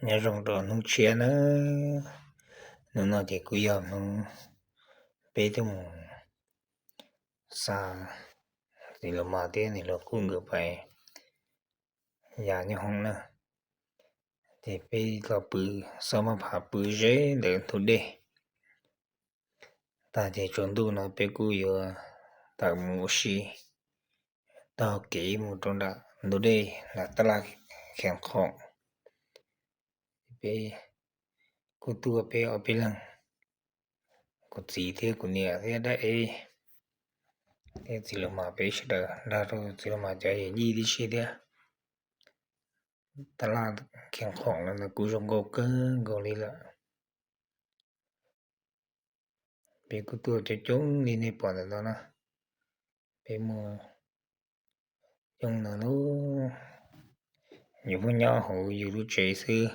Nyob zoo rau hnub tshiab nawb. Hnub no ces kuj yog hnub peb tuaj mus xa txiv laus mas thiab niam hluas Kuj nkawd pais ya nyob hoob na. Ces peb los pw, xob maj phav pw ze ntawm ntug dej tag ces tsaus ntuj no peb kuj yuav tawm mus ua si taug kev mus rau nram ntug dej nram tab laj Khees Khoom. Peb kuj tuaj peb ob peb leeg, kuv txiv thiab kuv niam thiab dab ev thiab txiv laus mas peb sawv daws nrog rau txiv laus mas cov yawm yij tib si thiab. Tab laj Khees Khoom no kuj zoo nkauj kawg nkaus li lawm. Peb kuj tuaj coob coob li nej pom ntawm no na. Peb muaj coob ntawd lub, yus muaj nyob hauv yus lub tsev xwb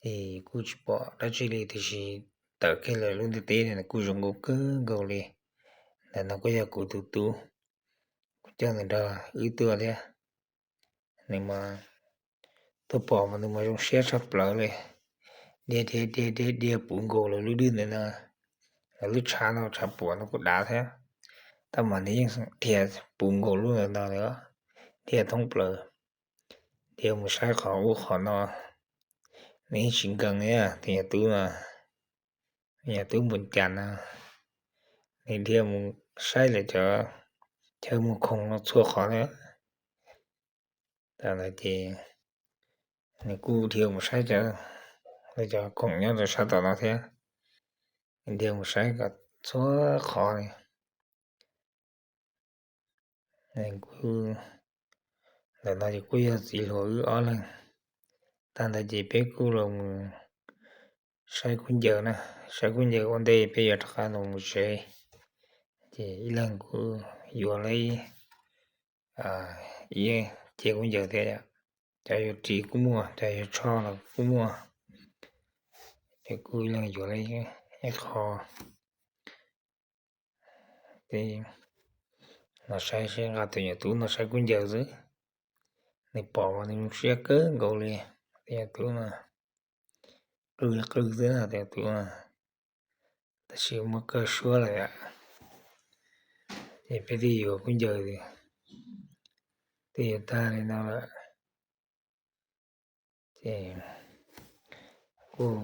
ces kuj tsis pom dab tsi li, tiam sis tawm kiag lawm lub ntiaj teb no kuj zoo nkauj kawg nkaus li. Ntawm no kuj yog kuv tus tub, kuv coj nws nrog wb tuaj thiab. Nws mas tuaj pom mas nws mas zoo siab tshaj plaws li, dhia dhia dhia dhia dhia puv nkaus lawv lub dwj ntawm no, lawv lub tshav no tshav puam no kuj dav thiab, tab mas nws yeej dhia puv nkaus lub ntawm no li, dhia thoob plaws, dhia mus saib qhov ub qhov no. Nws yeej tsis nkees li, tus yawm tub no, yawm tub npus cas no, nws dhia mus saib lawv cov chaw mus khoom no txhua qhov thiab. Thaum ntawd ces nws kuj dhia mus saib cov, lawv cov khoom nyob rau sab tom no thiab, nws dhia mus saib kom txhua qhov li. Kuj, ntawm no ces kuj yog txiv hluas wb ob leeg. Tag ntawd ces peb kuj los mus saib kub ncaws na, saib kub ncaws ua ntej peb yuav rov qab los mus tsev. Ces ib leeg kuj yuav lawm ib ce kub ncaws thiab, cov yuav ris kuj muaj, cov yuav tsho los kuj muaj. Ces kuj ib leeg yuav lawm ib qho. Peb los saib seb nqa tus yawm tub no saib kub ncaws xwb. Nws pom mas nws zoo siab kawg nkaus li. Tus yawm tub no qw qw xwb na, tus yawm tub no, tab sis muaj kaj suab lawm yom. Ces peb twb yuav kub ncaws, twb yuav tag li no lawm. Ces kuj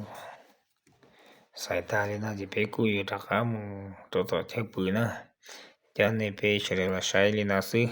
xaiv tag li no ces peb kuj yuav rov qab mus rau tom chaw pw na. Cov nej peb sawv daws los saib li no xwb.